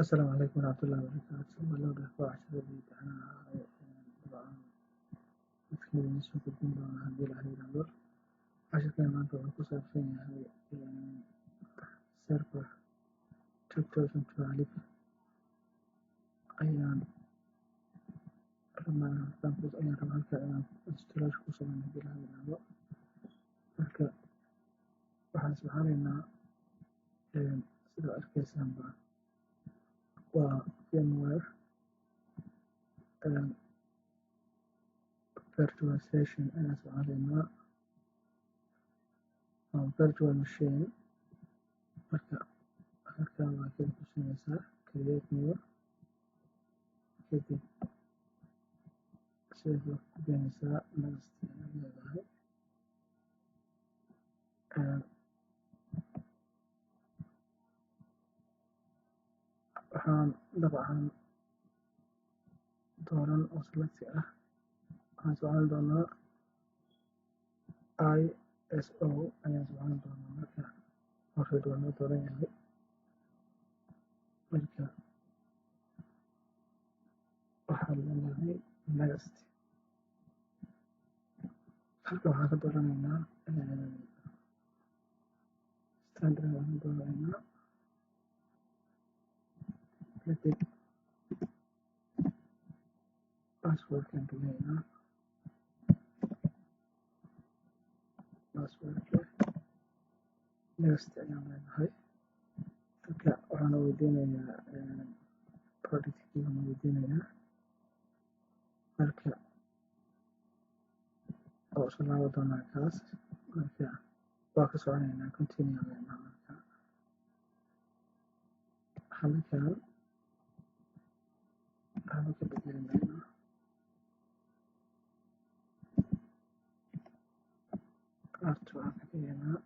Asalaamu calaykum waraxmatullaahi wabarakaatu. Waa loo dhaafo casharadii taxanaha ahaa. Dabcan mid kamid ah soo gudbin doona haddii la yiraahdo. Casharkan maanta wuxuu ku saabsan yahay Server 2012 ayaan rabnaa ayaan rabaa halka inaan installation ku sameyno haddii la yiraahdo. Marka waxaan isticmaalaynaa, sida arkaysaanba, waa VMware virtualization ayaan isticmaalaynaa, waa virtual machine. Marka halkan waa kala ku siinaysaa create new, kadib save waa ku geynaysaa, next ayaad leedahay. Waxaan dabcan dooran oo select ah, waxaan isticmaali doonaa ISO ayaan isticmaali doonaa. Marka already waa noo dooran yahay. Marka waxaan leenahay next. Halka waxaan ka dooranaynaa standard ayaan ka dooranaynaa, kadib passwordkaan gelinaynaa, passwordka, next ayaan leenahay. Marka waxaana weydiinayaa product key baan weydiinayaa. Marka waa usoo laaban doonaa kaas. Marka waa ka soconaynaa, continue ayaan leenahay. Marka halkan waxba ka bedeli mayno. R2 aan ka dhigaynaa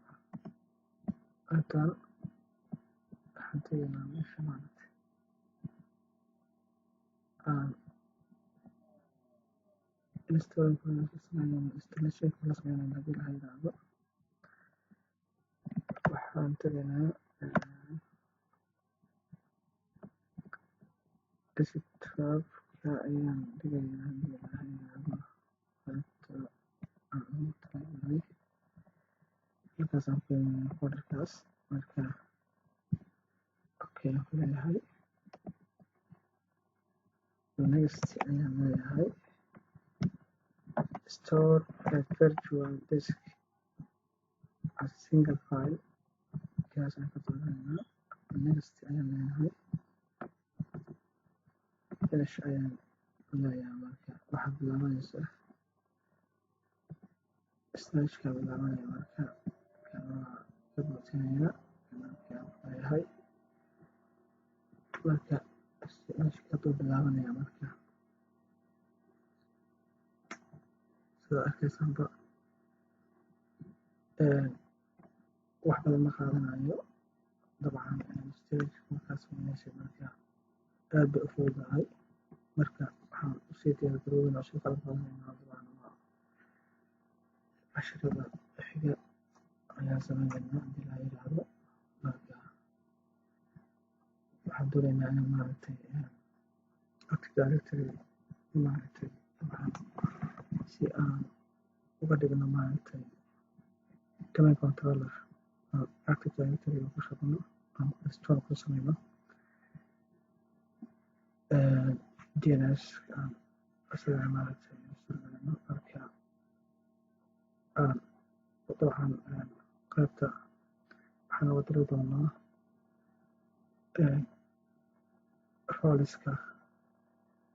qaybtan, waxaan tegaynaa meesha maaragtay aan installation kula sameynayno haddii la yiraahdo. Waxaan tegaynaa desktop-ka ayaan dhigaynaa haddii la yiraahdo, qaybta aan ugu talagalay halkaas aan ku keenaynaa folderkaas. Marka okay aan ku leeyahay, next ayaan leeyahay, store a virtual disk as single file kaas aan ka dooranaynaa, next ayaan leeyahay, finish ayaan leeyahay. Marka waxaa bilaabanaysa storage-ka bilaabanaya. Marka kan waa ka boodinayaa, kan okay aan ku leeyahay. Marka storage-ka hadduu bilaabanaya, marka sida arkaysaanba wax badan ma qaadanayo dabcan storage markaa sameynaysa. Marka aad bay u fududahay. Marka waxaan usii diyaar garoobeynaa, usii qalab qaadanaynaa, dabcan waa casharada xiga ayaan sameynaynaa haddii la yiraahdo. Marka waxaan doonaynaa inaan maaragtay Active Directory maaragtay dabcan si aan uga dhigno maaragtay domain controller aan Active Directory ku shaqeyno, aan install ku sameyno, DNS aan isaga maaragtay install gareyno. Marka aan dabcan qaybta waxaan uga diri doonaa roleska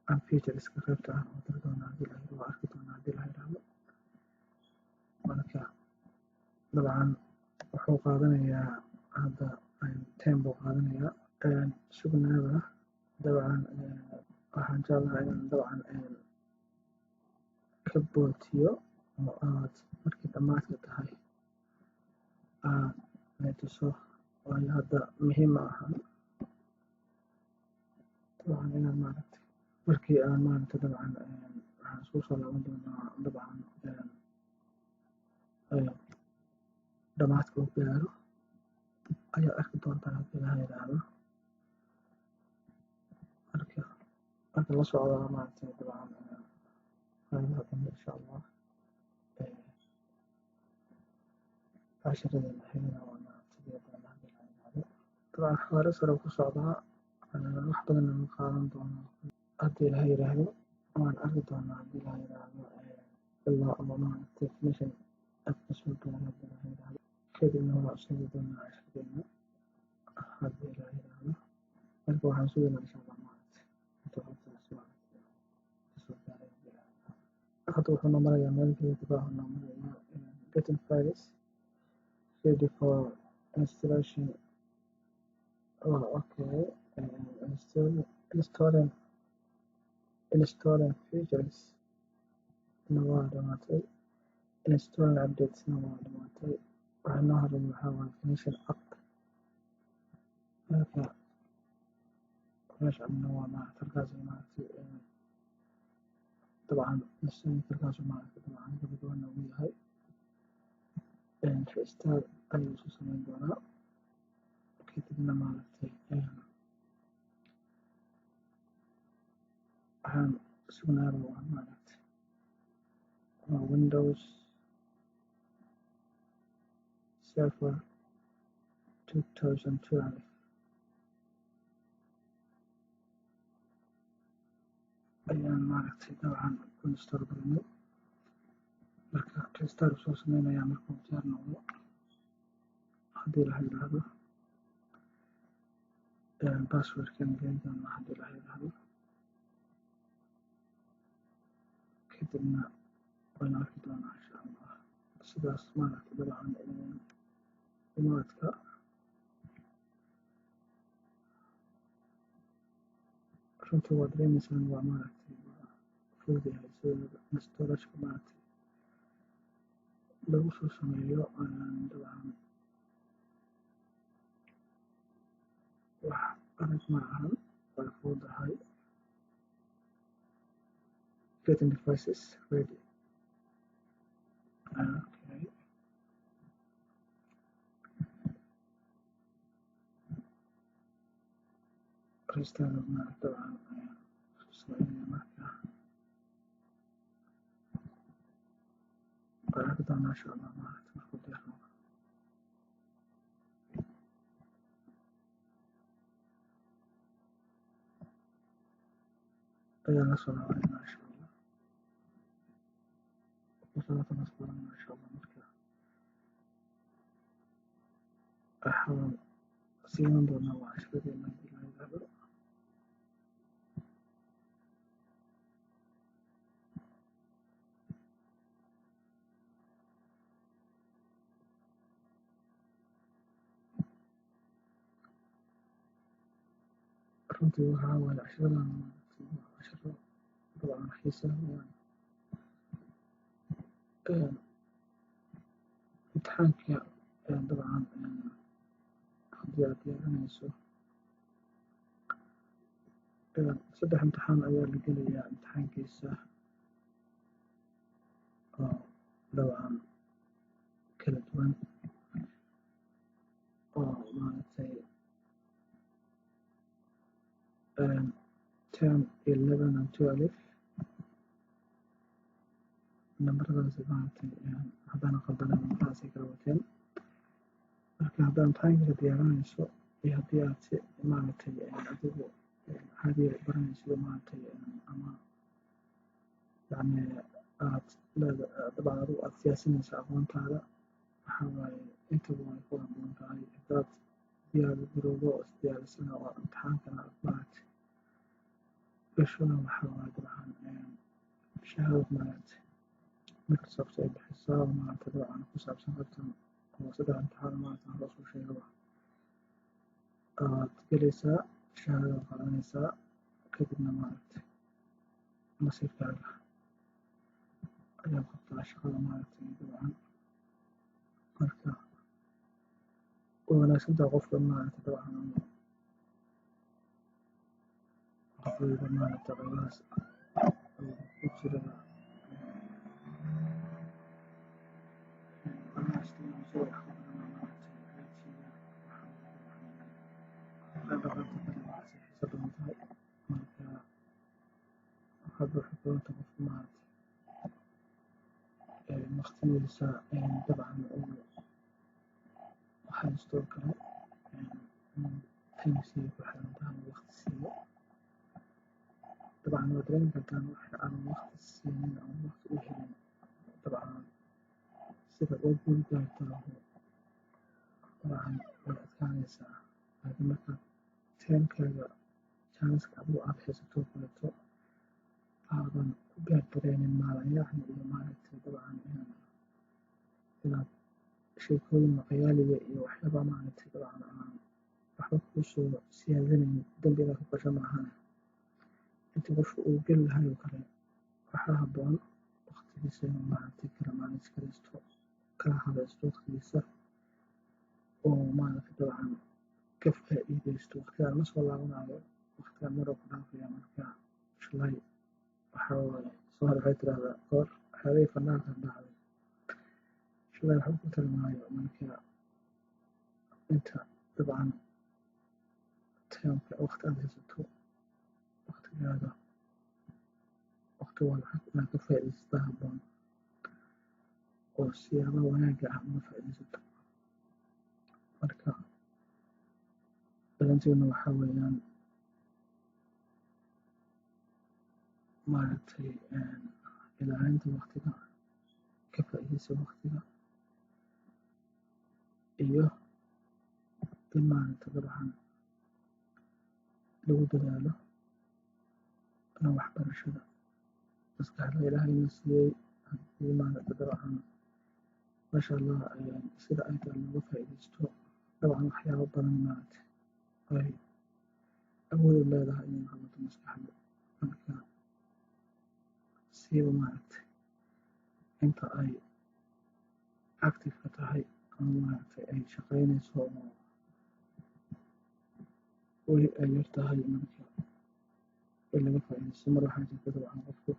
and featureska, qaybta aan uga diri doonaa haddii la yiraahdo, waa arki doonaa haddii la yiraahdo. Marka dabcan wuxuu qaadanayaa hadda time buu qaadanayaa, sugnaada. Dabcan waxaan jeclahay inaan dabcan ka bootiyo oo aad markii dhammaadka tahay aad tuso, waayo hadda muhiim ma ahan dabcan inaan maaragtay markii aan maaragtay. Dabcan waxaan isku soo laaban doonaa dabcan dhamaadka uu gaaro ayaa arki doontaa haddii la yiraahdo. Marka la socda maaragtay dabcan qaybaha dambe insha Allah casharadeenna xigana waa maaragtay doonaa haddii la yiraahdo. Dabcan xawaare sare ku socdaa, wax badanna ma qaadan doono haddii la yiraahdo. Waan arki doonaa haddii la yiraahdo ilaa oo maaragtay finishing app ka soo gaaro haddii la yiraahdo. Kadibna waa sheegi doonaa casharadeenna haddii la yiraahdo. Marka waxaan sugaynaa insha Allah maaragtay inta qaybtaas maaragtay kasoo gaaray haddii la yiraahdo. Hadda wuxuu noo marayaa meel gabagaba ah, noo marayaa getting files ready for installation. Oh, okay. Installing features na waa dhamaatay, installing updates na waa dhamaatay. Waxaa noo haray waxaa waaye finishing up. Marka finish upna waa maaragtay halkaas maaragtay dabcan halkaas maaragtay dabcan gabagabana uu yahay. Restart ayuu soo sameyn doonaa, kadibna maaragtay waxaan sugnaaba waa maaragtay waa Windows Server 2012 ayaan maaragtay dabcan ku install gareynay. Marka restart soo sameynayaa markuu diyaar noqdo haddii la yiraahdo. Passwordkan gelin doonaa haddii la yiraahdo, kadibna waan arki doonaa insha Allah sidaas maaragtay dabcan imaadka. Runtii waa dareemeysaan, waa maaragtay waa fudud yahay sida installation maaragtay lagu soo sameeyo. Dabcan wax adag ma ahan, way fududahay. Getting devices ready, okay. Restart maaragtay dabcan ayaan soo sameynaya. Marka waan arki doonaa insha Allah maaragtay markuu diyaar noqdo ayaan la soo laabanayna insha Allah, wasalaatu wasalaam insha Allah. Marka waxaan siiman doonaa waa casharadeena haddii la yiraahdo. Runtii waxaa waaye casharadan maaragtay waa casharo dabcan xiiso leh. Imtixaanka dabcan haddii aad diyaarinayso, saddex imtixaan ayaa la gelayaa imtixaankiisa oo dabcan kala duwan oo maaragtay 10, 11 and 12 nambaradaasi maaragtay haddana qaldanen nambaradaasay kala wateen. Marka haddaad imtixaankiisa diyaarinayso iyo haddii aad si maaragtay adigu caadiga u baranaysid maaragtay ama yacni aad leeda dabcan adigu aad siyaasinayso aqoontaada, waxaa waaye intaba way ku habboon tahay. Haddaad diyaar garowdo oo isdiyaarisana oo imtixaankana aad maaragtay gashona, waxaa waaye dabcan shahaadad maaragtay Microsoft ay bixisaa maaragtay dabcan ku saabsan qaybtan oo saddex imtixaan maaragtay hore usoo sheegaba aad gelaysaa, shahaadada qaadanaysaa, kadibna maaragtay nasiibkaaga ayaad qabtaa shaqada maaragtay dabcan. Marka way wanaagsan tahay qofka maaragtay dabcan ardayda maaragtay qaybahaas ku jira qaybahaas teknolojiyada wax ka baranaya maaragtay IT-ga. Waxaa waaye dabcan qayba qaybta kale waa si xiiso badan tahay. Marka Hadba waxay ku xiran tahay qofka, maaragtay, waqtigiisa dabcan uu haysto oo kale, time siiyo ku xiran tahay, waqti siiyo. Dabcan waad dareemi kartaan, wax aan waqti siinin ama waqti u helin, dabcan sida uga guul gaarto dabcan way adkaanaysaa. Laakiin markaad time-kaaga, chance-ka adigu aad haysato oo kaleeto, aadan ku gaardareenin maalayacni iyo, maaragtay, dabcan inaad sheekooyin qayaaliga iyo waxyaaba, maaragtay, dabcan aan waxba kuu soo siyaadinayn, dambi inaad ku gasho maahane, intii qofku uu geli lahay oo kale, waxaa habboon waqtigiisa inuu, maaragtay, kala manage garaysto, kala habaysto waqtigiisa, oo, maaragtay, dabcan ka faa'iidaysto. Waqtigaan ma soo laabanayo, waqtigaan maruu ku dhaafaya. Marka shalay waxaa waaye, Soomaali waxay tiraahdaa, "Goor xeeray fanaanka dhacday shalay waxba ku tari maayo." Marka inta dabcan time-ka, waqti aad haysato, waqtigaaga, waqti waa lacag, inaad ka faa'iidaysataa habboon oo siyaabaha wanaagga ah uga faa'iidaysato. Marka balanteenu waxaa weeyaan, maaragtay, ilaalinta waqtiga, ka faa'iidaysa waqtiga, iyo in, maaragtay, dabcan lagu dadaalo waxbarashada. Maskaxda Ilaahayna siiyey, haddii, maaragtay, dabcan, maasha Allah, sida ay tahay looga faa'iidaysto, dabcan waxyaabo badan, maaragtay, ay awood u leedahay inay qabato maskaxda. Marka siiba, maaragtay, inta ay active-ka tahay ama, maaragtay, ay shaqaynayso oo weli ay yar tahay, marka in laga faa'iidaysto. Mar waxaa jirta dabcan qofku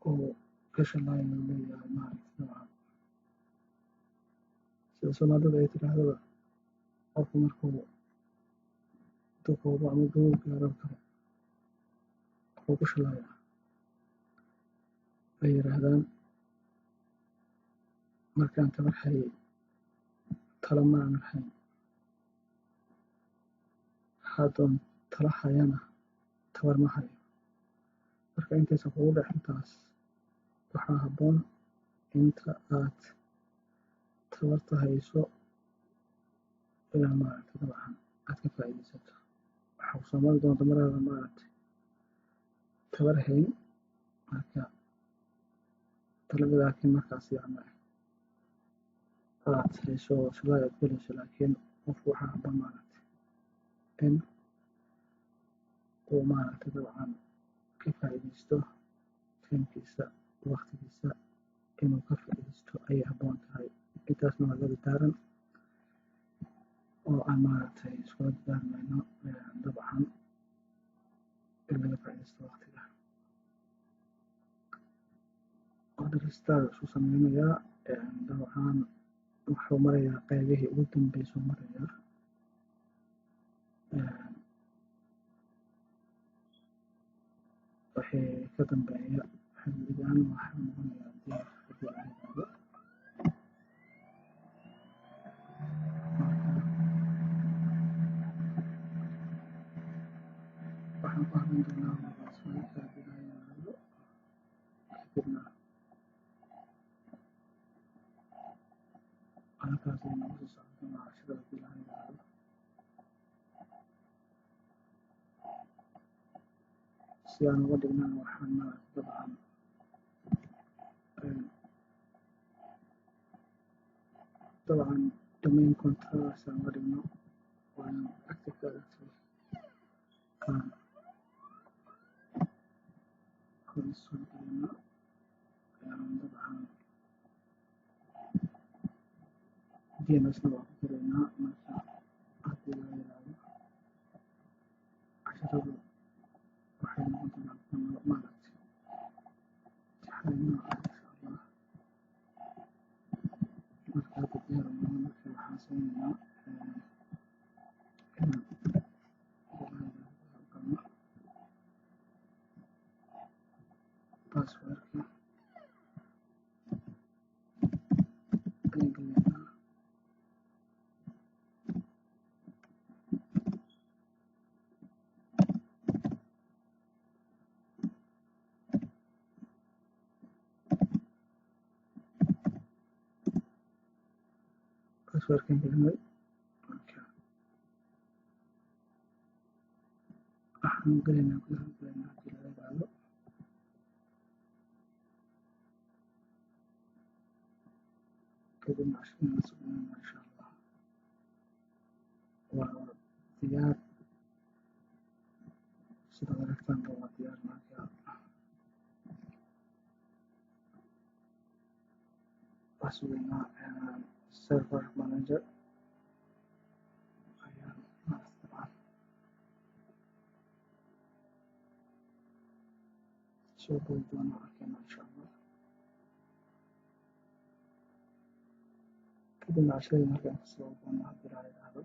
uu ka shalaayo, leeyahay, maaragtay, dabcan sida Soomaalida ay tidhaahdaba, qofku markuu duqoobo ama gabow gaaro kale wuxuu ku shalaayaa, ay yidhaahdaan, "Markaan tabar hayay talo ma aanan hayn, haddoon talo hayana tabar ma hayo." Marka intaysan kugu dhicin taas, waxaa habboon inta aad tabarta hayso inaad, maaragtay, dabcan aad ka faa'iidaysato. Waxaa kusoo mari doonta maraada, maaragtay, tabar hayn. Marka talada laakiin markaas yacni aad hayso, shalay aad gelayso. Laakiin qofku waxaa habboon, maaragtay, in uu, maaragtay, dabcan ka faa'iidaysto time-kiisa, waqtigiisa inuu ka faa'iidaysto ayay habboon tahay. Intaasna waa dardaaran oo aan, maaragtay, iskula dardaarmayno, dabcan in laga faa'iidaysto waqtiga. Hadda restart isku sameynayaa, dabcan wuxuu marayaa qaybihii ugu dambeysuu marayaa. Wixii ka dambeeya xilligan waxaa noqonayaa diyaar haddii la yiraahdo. Marka waxaan ku hadlan doonaa password-ka haddii la yiraahdo, kadibna halkaas ay noogu sii socon doonaa casharada haddii la yiraahdo. Si aan uga dhignana, waxaan, maaragtay, dabcan domain controller si aan uga dhigno, waa inaan Active Directory aan ku install gareyno. Dabcan DNS-na waa ku xireynaa. Marka haddii la yiraahdo, casharadu waxay noqon doonaan kuwa, maaragtay, taxane ah, insha Allah. Marka hadda diyaar uma. Marka waxaan sameyneynaa inaan galno. Passwordkan gelinay. Marka waxaan gelaynaa, gudaha gelaynaa hadii la yiraahdo. Kadibna casharkeena sugnayna insha Allah waa diyaar. Sidaad aragtaanba waa diyaar. Marka waxaan sugaynaa server manager ayaan dabcan soo geli doonaa, arkayna insha Allah. Kadibna casharadii markaan kasoo doonaa hadii la yiraahdo.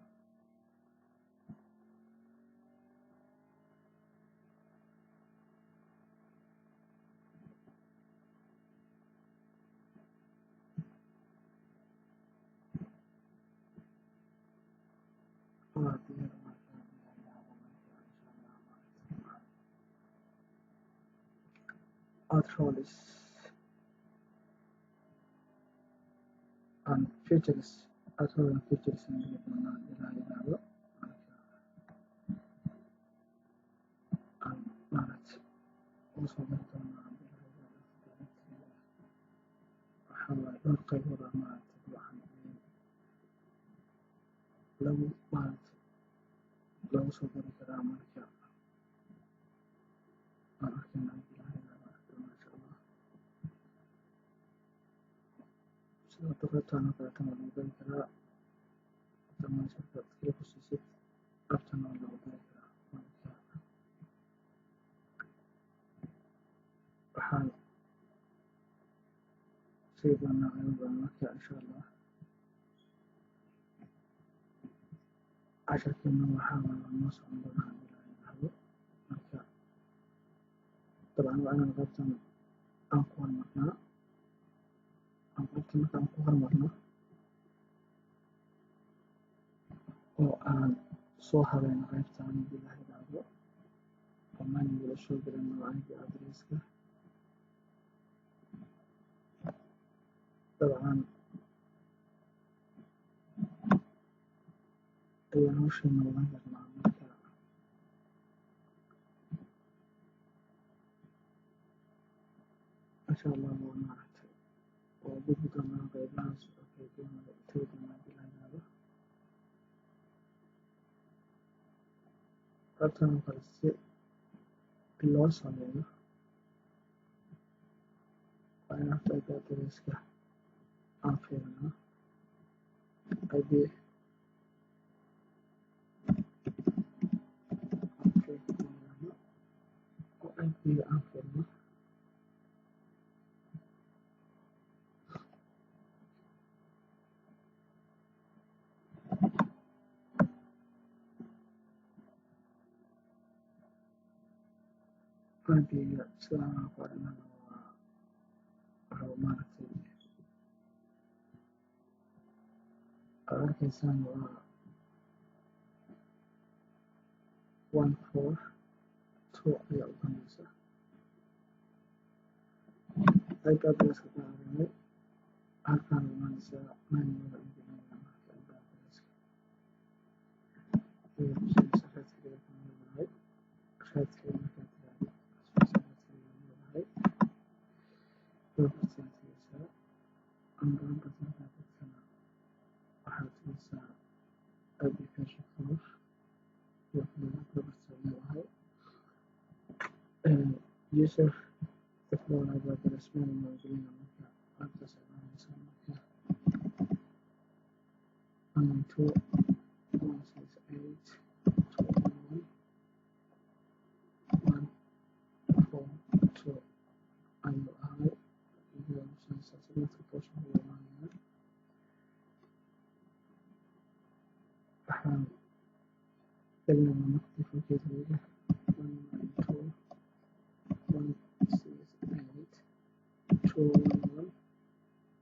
Waa diyaar. Marka hadii la yiraahdo, marka insha Allah add roles and features, add roles and features aan geli doonaa hadii la yiraahdo. Marka aan maaragtay ugu soo dari doonaa hadii la yiraahdo. Waxaa waaye dhowr qaybood aa maaragtay dabcan lagu maaragtay lagu soo dari karaa. Marka aan arkayna hadii la yiraahdo, arki doonaa insha Allah. Sida hadda qaybtaan oo kaleetana waa lagu dari karaa. Hadda meesha markaad click ku siisid, qaybtana waa lagu dari karaa. Marka waxaan sheegi doonaa qaybo badan. Marka insha Allah casharkeena waxaa waaye waa noo socon doonaa hadii la yiraahdo. Marka dabcan waa inaan qaybtan aan ku hormarnaa, aan qaybtan marka aan ku hormarno oo aan soo habeyno qaybtan hadii la yiraahdo, oo manual soo gelino IP addresska. Dabcan ayaan hawsheena wadan karnaa. Marka insha Allah waa maaragtay waa gudbi doonaa qaybahaas oo kala duwan, tagi doonaa hadii la yiraahdo. Qaybtan oo kale si loo sameeyo waa in horta IP addresska aan fiirinaa. IP config oo IP-ga aan fiirino. IP-ga sidaan aan ku aragnana waa wuxuu maaragtay aad arkaysaan waa 142 ayaa u dambeysa. IP addresska ku aragnay, halkaan imaanaysaa, manual aan gelinayna. Marka IP addresska ayaad kusinaysaa, right click ku leedahay. Right click markaad tirahdid, right click leedahay, property aad tegeysaa. Property markaad tagtana, waxaad tegeysaa IP version 4 iyo property aad leedahay. User default IP address manual gelina. Marka qaybtaas imaanaysaa, marka 192.168.211.142 ayuu ahay. Subnetka toos ugu imaanaya. Waxaan gelinaynaa marka default gateway-ga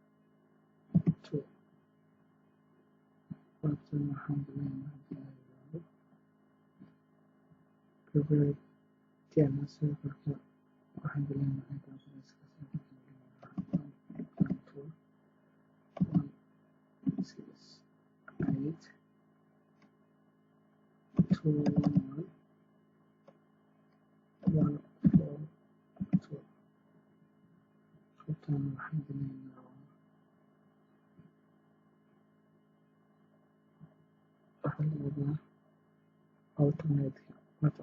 192.168.211.2. Qaybtan waxaan gelinaynaa hadii la yiraahdo private DNS serverka. Waxaan gelinaynaa IP addresska serverka gelinaynaa 192.168. 8 2 1 1 4 2. Qaybtan waxaan gelinaynaa, waxaa la yiraahdaa alternate,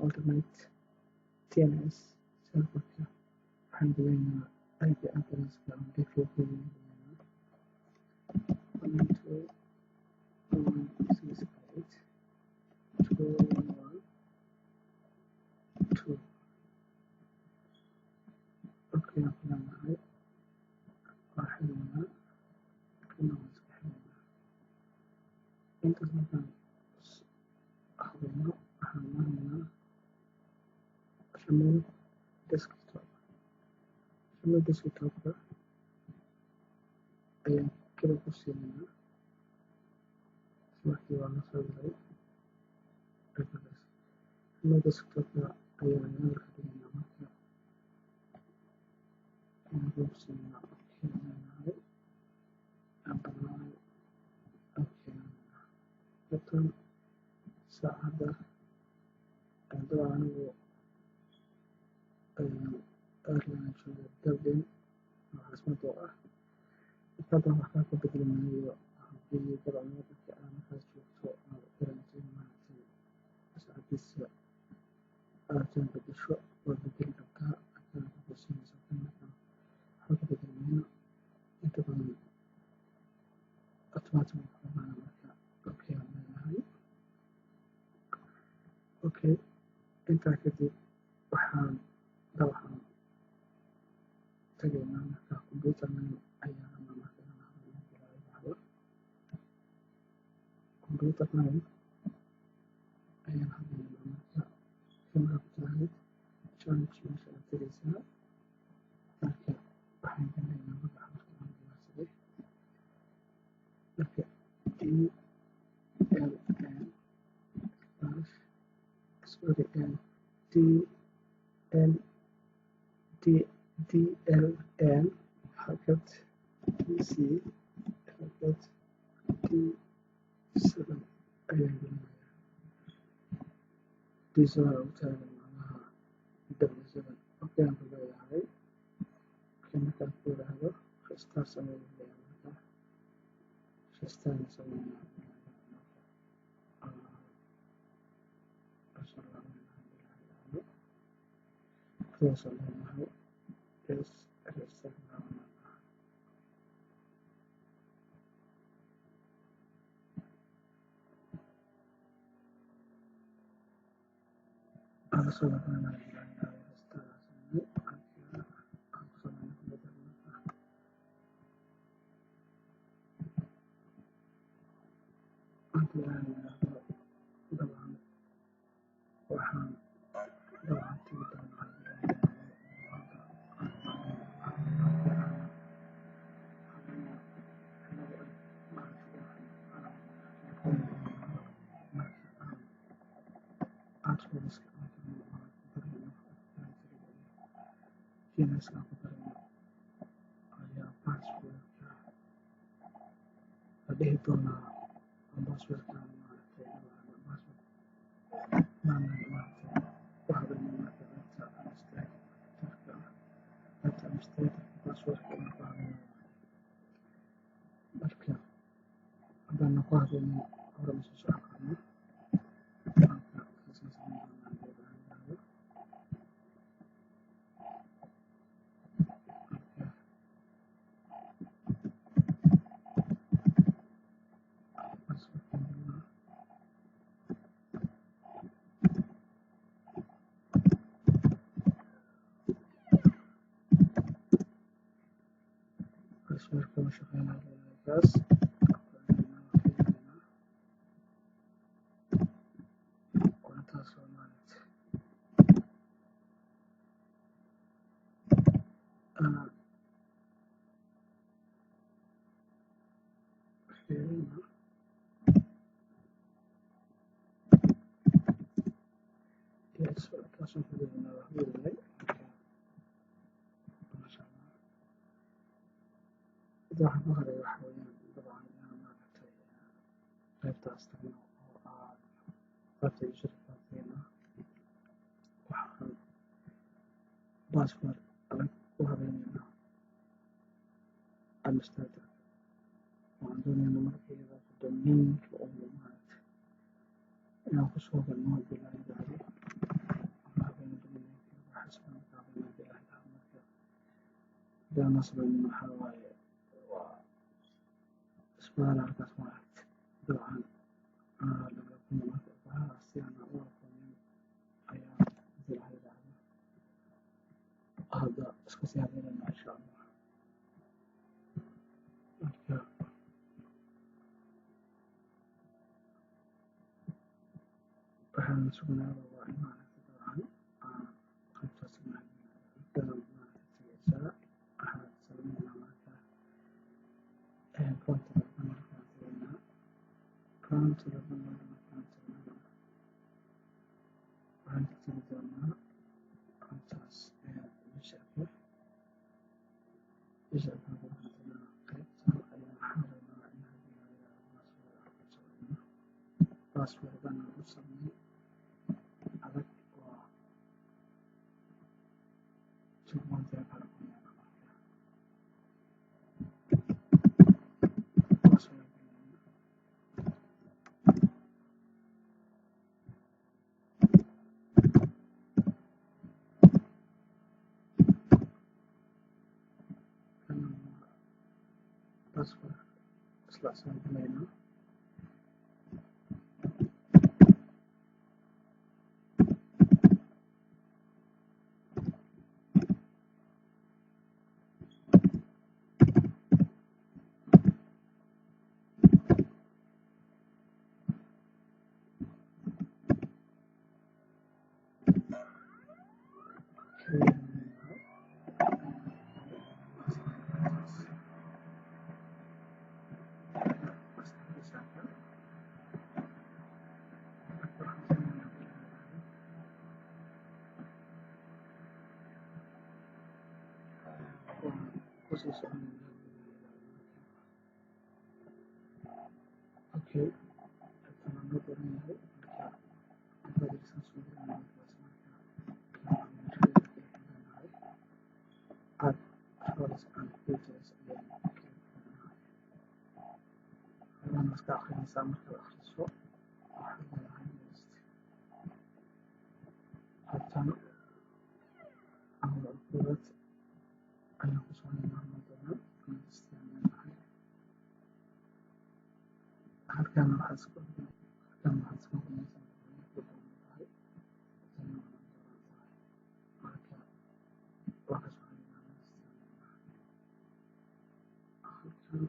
alternate TNS serverka. Waxaan gelinaynaa IP addresska ama default gelinaa 1 2 1 6 8 2 1 2. Okay, aan ku leenahay, waa xireynaa, kana waan iska xireynaa. Intaas markaan habeyno, waxaan maraynaa remote desktop. Remote desktopka ayaan click ku siinaynaa. Markii waa la soo galay remote desktopka ayaan enable ka dhigaynaa. Marka ayaan click ku siinaynaa, okay leenahay, apply, okay leenahay. Qaybtan saacadda, dabcan anigu Ireland jooga, Dublin oo caasimada u ah. Marka hadda waxba ka bedeli maayo. Haddii dabcan wadanka aad markaas joogto aad dareento in maaragtay saacadiisa aad rabto bedesho, waad bedeli kartaa, halkaan ku siinaysa kan. Marka waxba ka bedeli mayno, inta badan automatic wuu ku imaanaa. Marka okay aan leeyahay. Okay, intaa kadib waxaan dabcan tagaynaa marka computer name ayaan rabnaa marka inaan hadlo la yiraahdo. Computer name ayaan hadlaynaa. Marka markaa ku tirahdid change, meesha aad tegaysaa. Marka waxaan gelinaynaa magaca marka aan diyaarsaday. Marka DLN slash, sorry, D N D D L N hakad D C hakad D7 ayaan gelinayaa. D7 ugu taagan macnaha W7. Okay aan ku leeyahay. Okay markaan ku yiraahdo, restart samee leeyahay. Marka restart sameynaa, marka close aan leenahay. Yes, restart now. Aan soo laabanaa, restart sameynay. Aan ku sameynay computer. Marka haddii aan yiraahdo, dabcan waxaan dabcan tegi doonaa hadda haddii aan habayno cilado ay maaragtay marka aan artworks aan tagno oo aan ku darayno DNS aan ku darayno ayaa passwordka la dhihi doonaa. Passwordka maaragtay password maanan maaragtay ku habaynin. Marka qaybta administratorka ah, qaybta administratorka passwordka inaan ku habayno. Marka haddaanan ku habaynin, hore ma soo socon karno. Marka saasaan samayn doonaa haddii la yiraahdo. Marka passwordkan gelinaa. Passwordka ma shaqeynayo leeyahay kaas. Fiirinaynaa, waa intaas oo maaragtay fiirina. Yes, intaasaan ku gelinaa, wax weynay. Marka masha Allah, hada waxaan ku haray waxa weeyaan dabcan inaan maaragtay qaybtaas Qaybtaas tagno oo aan qaybta userka tagno, waxaan password adag ku habeyneynaa administrator. Waxaan dooneynaa marka domainka oo maaragtay inaan kusoo galno, hadii la yiraahdo habeyno domainka, waxaas dhan ka habeyno hadii la yiraahdo. Marka hadii aan sameynin, waxaa waaye waa isbaara halkaas maaragtay dabcan laga kulmo. Marka bahaas si aan u aqoonin ayaa hadii la yiraahdo hadda iska sii habeynayna, insha Allah. Marka waxaan sugnaaba waa in maaragtay dabcan aan qaybtaas maaragtay tagaysaa. Waxaan sameynaa marka control panelkaan tagaynaa. Control panel markaan tagnana, waxaan ka tegi doonaa qaybtaas userka. Userka markaan tagnaa, qaybtan ayaa waxaan rabnaa in hadii la yiraahdo password aan ku sameyno. Password baan u sameyn adag waa 2.5 kala noqonaya. Marka password gelinayna, kana waa password isla soo gelaynaa. Kusii soconayna. Okay, qaybtan waa noo dooran yahay. Marka address soo gelinaa markaas. Marka leenahay add roles and features ayaan leenahay. Waana iska akhrinaysaa. Markaad akhriso, waxaad leedahay next. Qaybtan koowaad ayaan ku soconaynaa noo dooran, next ayaan leenahay. Halkan waxaad iska hubinaysaa ku dooran tahay, tani waa noo dooran tahay. Marka waa ka soconaynaa, next ayaan leenahay. Halkan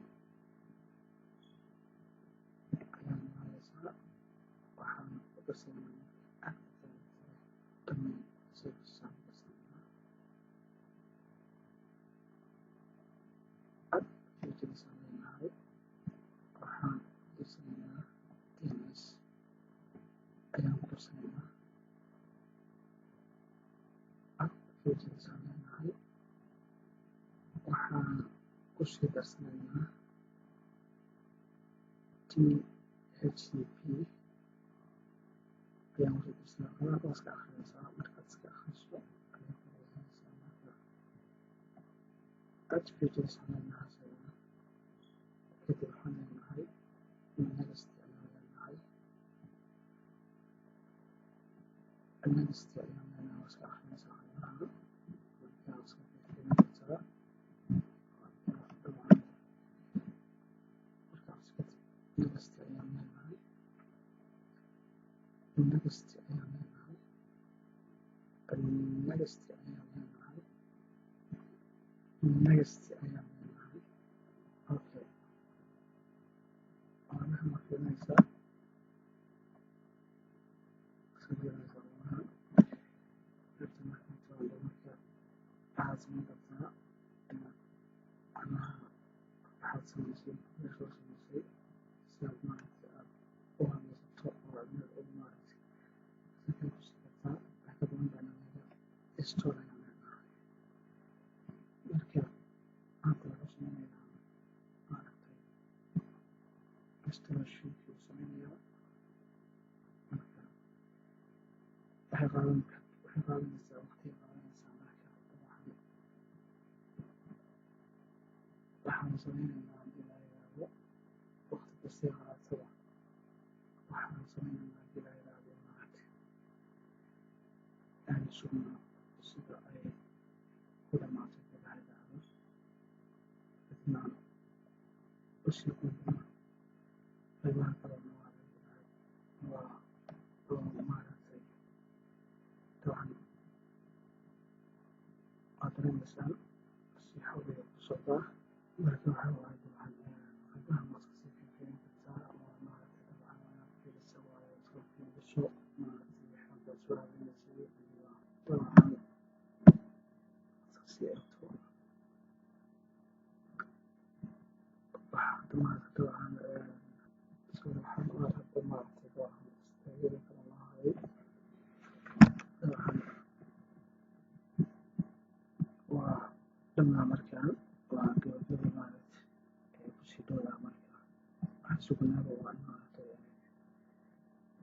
ayaan imaanaysaa, waxaan ku darsanaynaa marka Active Directory Domain Services aan ku darsanaynaa. Add features aan leenahay, waxaan ku darsanaynaa DNS ayaan ku darsanaynaa. Add features aan leenahay, waxaan kusii darsanaynaa DHCP ayaan kusii darsanaa. Waa iska akhrinaysaa. Markaad iska akhriso ayaa ku darsanaysaa. Marka add features aan leenahay isagana. Kadib waxaan leenahay next ayaan leenahay, next ayaan leenahay. Waa iska akhrinaysaa qaybaha. Marka waa iska fiirfiirin kartaa dabcan. Marka akhriso kadib, next ayaan leenahay, next ayaan leenahay, next ayaan leenahay, next ayaan leenahay. Okay, waxaad ma fiirinaysaa, iska fiirinaysaa qaybaha qaybta. Marka timaado, marka waxaad samayn kartaa inaad macnaha waxaad samaysay soo samaysay si aad maaragtay aad u habaysato oo aad meel ugu maaragtay si kale tusi kartaa. Wax ka badan baa leedahay, install ayaan leenahay. Marka hadda wuxuu sameynayaa maaragtay installationkii uu sameynayaa. Waxay qaadanaysaa waqti qaadanaysaa. Marka dabcan waxaan sameynaynaa, haddii la yiraahdo, waqti kastay qaadataba, waxaan sameynaynaa, haddii la yiraahdo, maaragtay, aan sugno sida ay ku dhamaato, haddii la yiraahdo, kadibna aan usii gudbino qaybaha kalena. Waa oo maaragtay, dabcan waad dareemaysaan si xawliga ku socdaa. Marka waxaa waaye, dabcan qaybahan waad kasii fiirfiirin kartaa oo maaragtay, dabcan inaad fiiriso waaye, iska fiiriso maaragtay hadda soo habeynaysay iyo dabcan iska sii eegto waxaad maaragtay. Dabcan sida waxaan u hadda maaragtay, dabcan istaagada kala lahay, dabcan waa dhamaa. Markaan waa gabagaba, maaragtay, ee kusii dhowdaa. Marka waxaan sugnaaba waa in maaragtay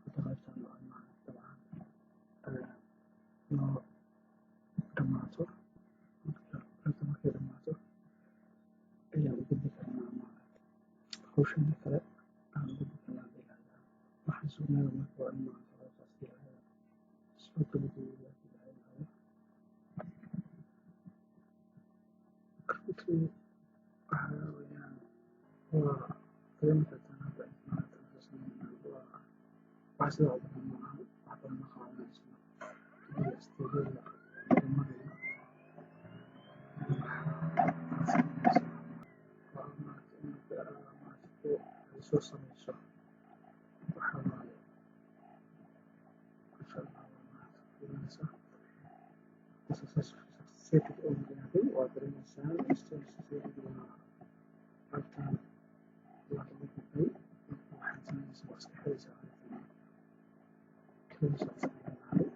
hadda qaybtan waa in maaragtay, dabcan noo dhamaato. Marka qaybta markay dhamaato ayaan u gudbi karnaa maaragtay hawsheena kale aan u gudbi karnaa, haddii la yiraahdo. Waxaan sugnaaba marka waa in maaragtay qaybtaas, haddii la yiraahdo, soo gabagabowda, haddii la yiraahdo. Runtii waxaa weeyaan waa dareemi kartaan hadda inta maaragtay aan soo sameynay. Waa wax sidaa u badan ma aha, wax badan ma qaadanayso. Kaliya step-yada la marayo waxaad sameynayso waa maaragtay inaad maaragtay ku soo sameyso. Waxaa waaye, insha Allah, waa maaragtay fiirinaysaa successful oo yiraahday. Waa dareemaysaa install successful, waa qaybtan waa lagu gudbay. Marka waxaad sameynaysaa waa iska xiraysaa qaybtan, close aad iska leedahay.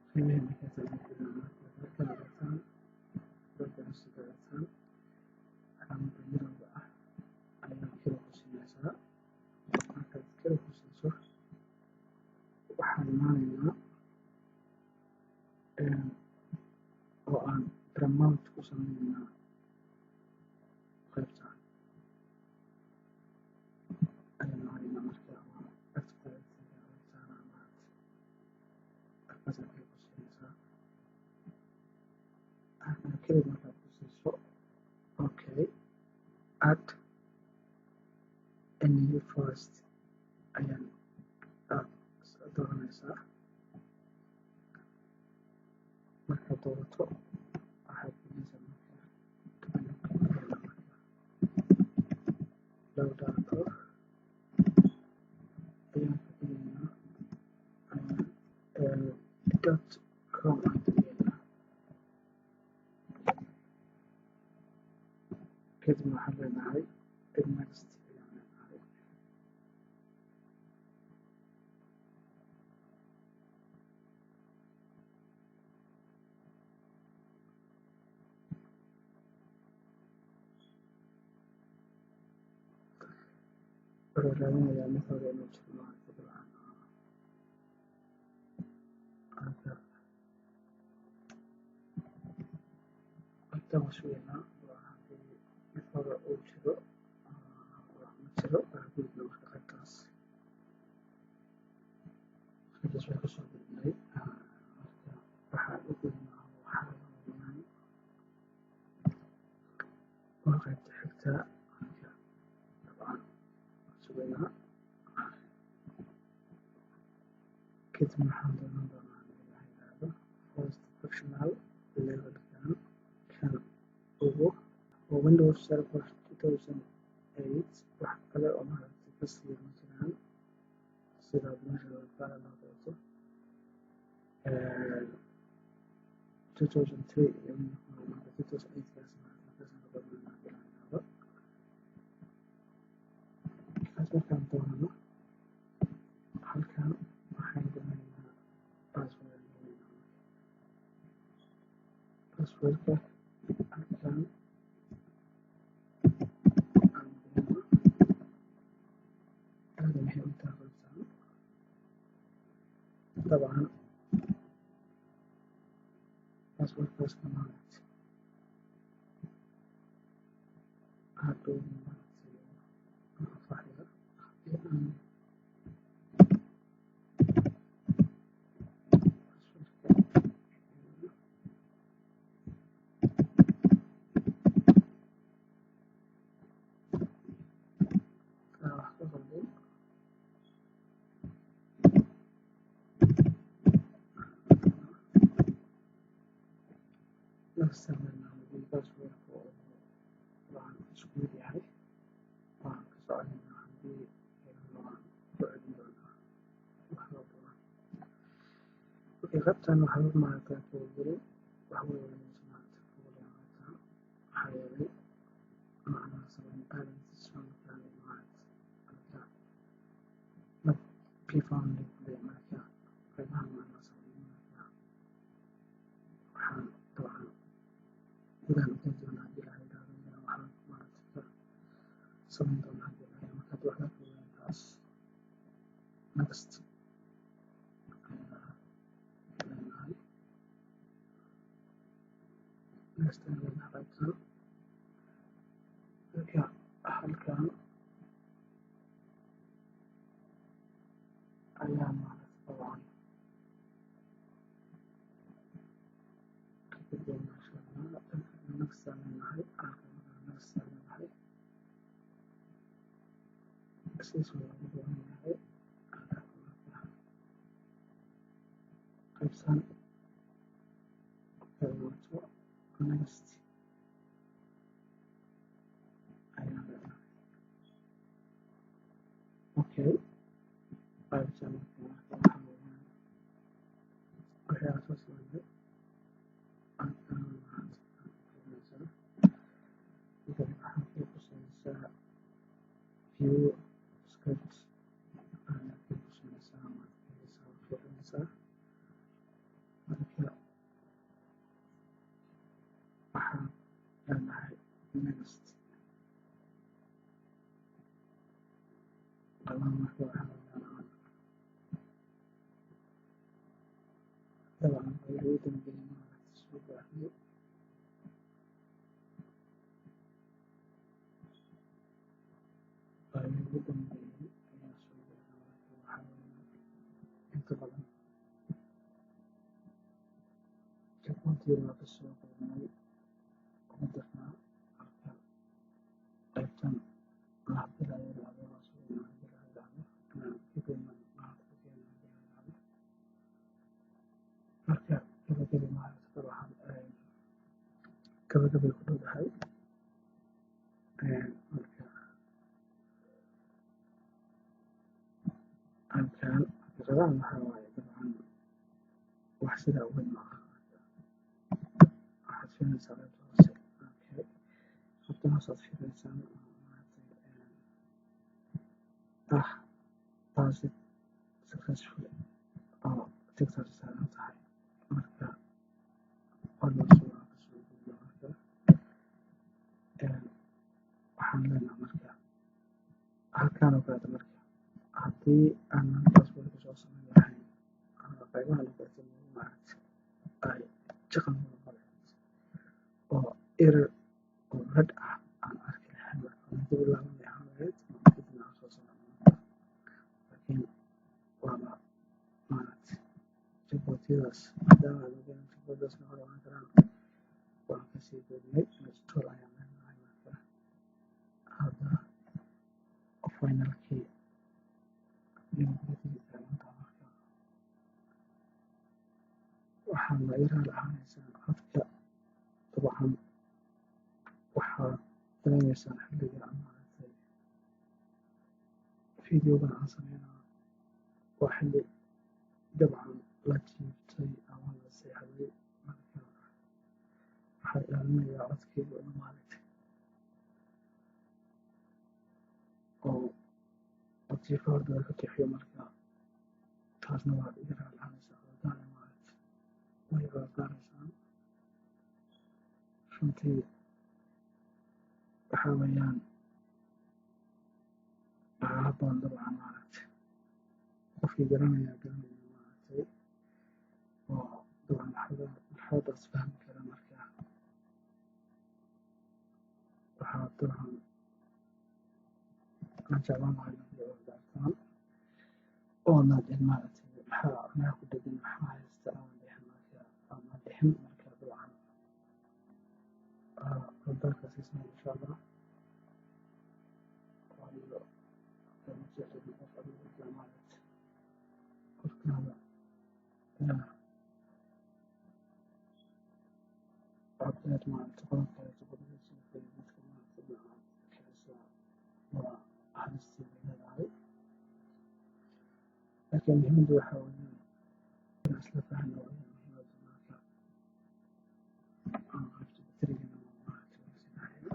Qiimaha markaas aad marka aragtaan qaybtan sida aragtaan calaamada yarowga ah ayaa click ku siinaysaa. Markaad click ku siiso, waxaan imaanaynaa oo aan promote ku sameynaynaa qaybtan ayaan imaanaynaa. Marka waa active directory qaybtan maaragtay, halkaas click ku siinaysaa. Halkan click markaad ku siiso, okay, add a new forest ayaan aad dooranaysaa. Markaad doorato, waxaad gelinaysaa marka low data ayaan ka dhigaynaa, dot com aan ka dhigaynaa. Kadibna waxaan leenahay next ayaan leenahay. Wuxuu raadinayaa mid hore inuu jiro, maaragtay, dabcan halka intaan waa sugaynaa. Waa haddii mid hore uu jiro, ma jiro, waxaa gudubna. Marka qaybtaas way kasoo gudubnay. Marka waxaan u gudubnaa waxaa weeyaan waa qaybta xigta. Marka dabcan sugaynaa, kadib waxaan doonan doonaa haddii la yiraahdo first functional levelkan kan ugu oo Windows Server 2008. Wax kale oo maaragtay kasii ma jiraan. Sidaad meesha kala doorato 2003 iyo 2008 kaas, markaasaan ka dooranaa haddii la yiraahdo. Kaas markaan doorano, halkan waxaan gelinaynaa password aan gelinaynaa. Passwordka halkan aan gelino aada muhiim u tahay qaybtan. Dabcan iska maaragtay hadhow maaragtay anfaxaya haddii aan passwordka wax ka qaldin. Nafsa haddii passwordka uu dabcan isku mid yahay, waan ka soconaynaa, haddii kalena waan ku celin doonaa waxba badan. Okay, qaybtan waxba maaragtay kugu jirin, wax weyn maaragtay kugu dhiman qaybtan, maxaa yeelay macnaha samayn balance markaan maaragtay marka not be found. Marka qaybahan macnaha samayn, marka waxaan dabcan gudahan u geli doonaa haddii la yidhaahdo, waxaan maaragtay ka samayn doonaa haddii la yidhaahdo. Marka hadda waxba kugu taas, next ayaa leenahay, next ayaan leenahay qaybtan. Marka halkan ayaa maaragtay dabcan ka gudbaynaa insha Allah. Next ayaan leenahay halkan, next ayaan leenahay, sidiis waa loogu baahan yahay. Qaybtan markay imaato, next ayaan leenahay. Okay, qaybtan marka waxaa weeyaan wixii aan soo sameynay halkan maaragtay fiirinaysaa. Kadib waxaa kuu kusinaysaa view script ayaa kuu kusinaysaa, waad fiirinaysaa, waad fiirinaysaa. Marka waxaan leenahay next dhamaan. Marka waxaa weeyaan dabcan qaybihii ugu dambeeyay maaragtay soo gaarnay, qaybihii ugu dambeeyay ayaa soo gaarnay. Marka waxaa weeyaan inta badan checkpointiga waa kasoo gudbnay ugu darnaa. Marka qaybtan haddii la yiraahdo waa sugeynaa, haddii la yiraahdo inaan kadibna maaragtay ka keeno haddii la yiraahdo. Marka gabagabay maaragtay dabcan gabagabay ku dhowdahay. Marka halkan fikradahan waxaa waaye dabcan wax sidaa u weyn ma aha. Waxaad fiirinaysaa qaybta hoose. Okay, qaybtan hoose aad fiirinaysaa oo maaragtay ah passed successfully oo ticktaas saaran tahay. Marka almost waa kasoo gudbay. Marka waxaan leenahay marka halkan oo kaleeto, marka haddii aanan passwordka soo samayn lahayn ama qaybahan oo kaleeto maaragtay ay jaqan noqon lahayd oo error oo red ah aan arki lahayn, marka dib u laaban ahaan lahayd kadibna aan soo sameyn. Laakiin waaba maaragtay checkpointyadaas, maadaama aan ogeyn checkpointyadaas ma hor imaan karaan, waan kasii gudbnay. Install ayaan leenahay. Marka hadda finalkii gabagabadii taagantahay. Marka waxaad la ii raali ahaanaysaan codka, dabcan waxaad dareemeysaan xilliga maaragtay videogan aan sameynayo waa xilli dabcan la jiiftay ama la seexday. Marka waxaan ilaalinayaa codkayga inuu maaragtay oo jiifka hordada ka kixiyo. Marka taasna waad iga raali ahaanaysaa, cudurdaar maaragtay way cudurdaaraysaan. Runtii waxaa weeyaan waxaa habboon dabcan maaragtay qofkii garanaya garanaya maaragtay oo dabcan marxaladaas fahmi kara. Marka Dabcan waxaan jeclaan lahaa inaad ii ogaataan oona dhihin maaragtay maxaa cunaha ku dhegan, maxaa haysta aan dhihin. Marka aan dhihin, marka dabcan cudurdaarka siisan insha Allah, waayo ma jeclin qof adiga maaragtay qofkaada cod dheer maaragtay qodobka qodobadiisa dadka maaragtay aad kicisaa, waa halisteeda leedahay. Laakiin muhiimadda waxaa weeyaan inaan isla fahanno weeyaan muhiimadda. Marka aan qaybta baterigana maaragtay waa sii baxaya.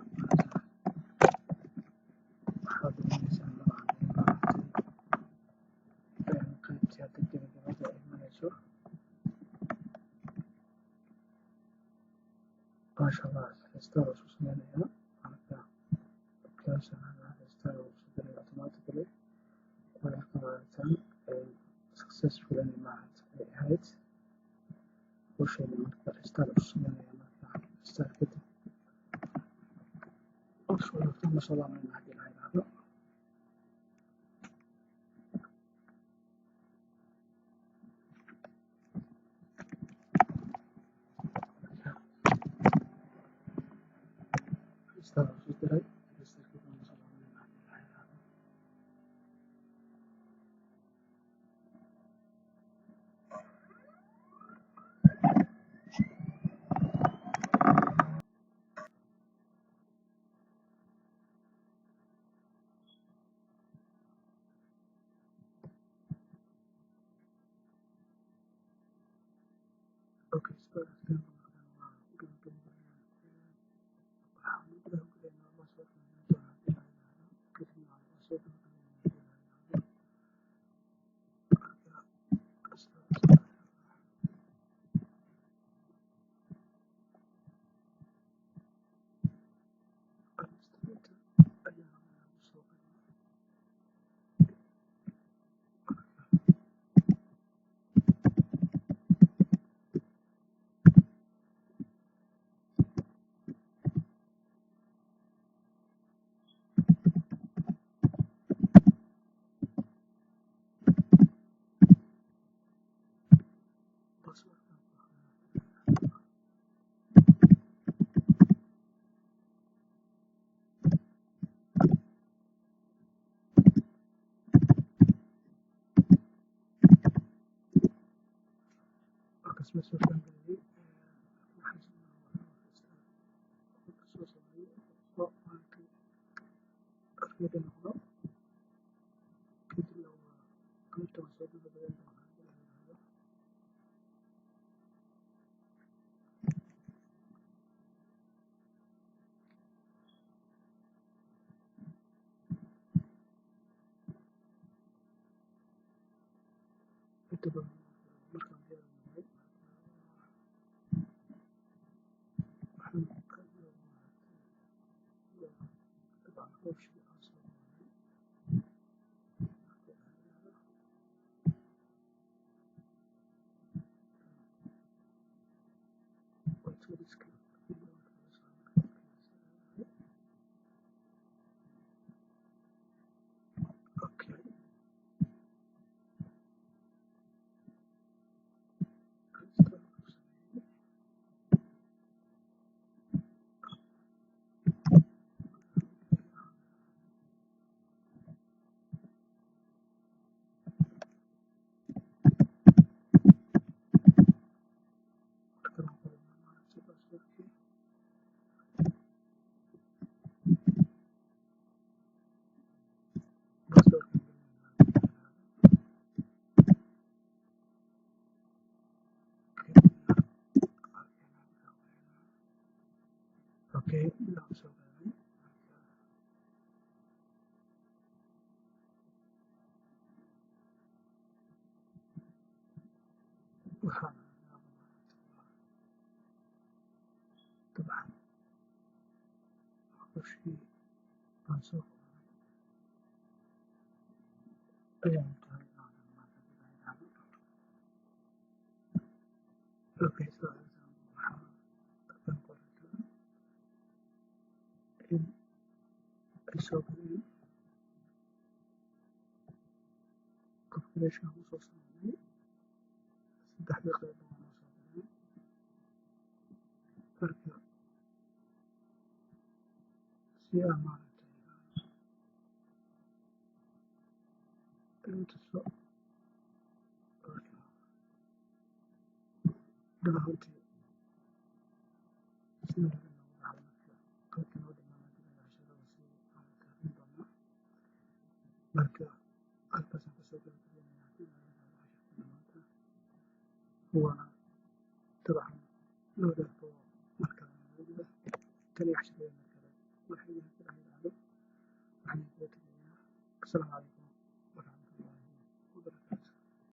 Waxaad dareemaysaa dabcan in maaragtay qaybtii hadda gabagabada ay marayso. Maasha Allah, restart isku sameynayaa. Marka kaashan restart uu soo diray automatically, way arkaan successful inay maaragtay ay ahayd hawsheeda. Marka restart isku sameynaya, marka restart kadib hawsha soo laabanayna haddii la yiraahdo. Restart uu soo diray, restart kadib waan soo laabanayna haddii la yiraahdo. Okay, soo aragteen waa gabagabada. Waxaan gudaha u galaynaa password doonaa haddii la yiraahdo, kadibna waan soo gabagabeynaa haddii la yiraahdo. Marka isla administrator ayaan rabnaa inaan soo galno. Password markaas ma soo fahangeliyay. Waxaan soo sameeyay oo maaragtay ready noqdo, kadibna waa qaybta waan soo gabagabeyn doonaa haddii la yiraahdo. Inta badan markaan diyaar nahay, waxaan ka waa dabcan hawshii aan soo qabanay haddii la yiraahdo. Waa tooliska. Okay, restart ku sameeyay. Markan qoranaa maaragtay passwordkii, passwordkan gelinayna haddii la yiraahdo. Kadibna okay, gudaha usoo galnay. Marka waxaan aragnaa maaragtay waa dabcan hawshii aan soo qabanay ayaan tahay inaanan maanta haddii la yiraahdo. Okay, soo aragtaan waxaa halkan qorantaa in Meeshaan kusoo sameynay saddexdii qayb waa noo soo galeen. Marka si aan maaragtay tuso, marka dhab ahaantii sida laga noogu dhacdo. Marka qaybta noo dhiman hadii la casharada sii maaragtay akrin doonaa. Marka halkaasaan kusoo gabagabeynaya hadii la yiraahdo casharkeena maanta. Waa dabcan loo markale nala tan iyo casharkeena kale waxay hadii la yiraahdo, waxaan idinkaga tegayaa asalaamu calaykum.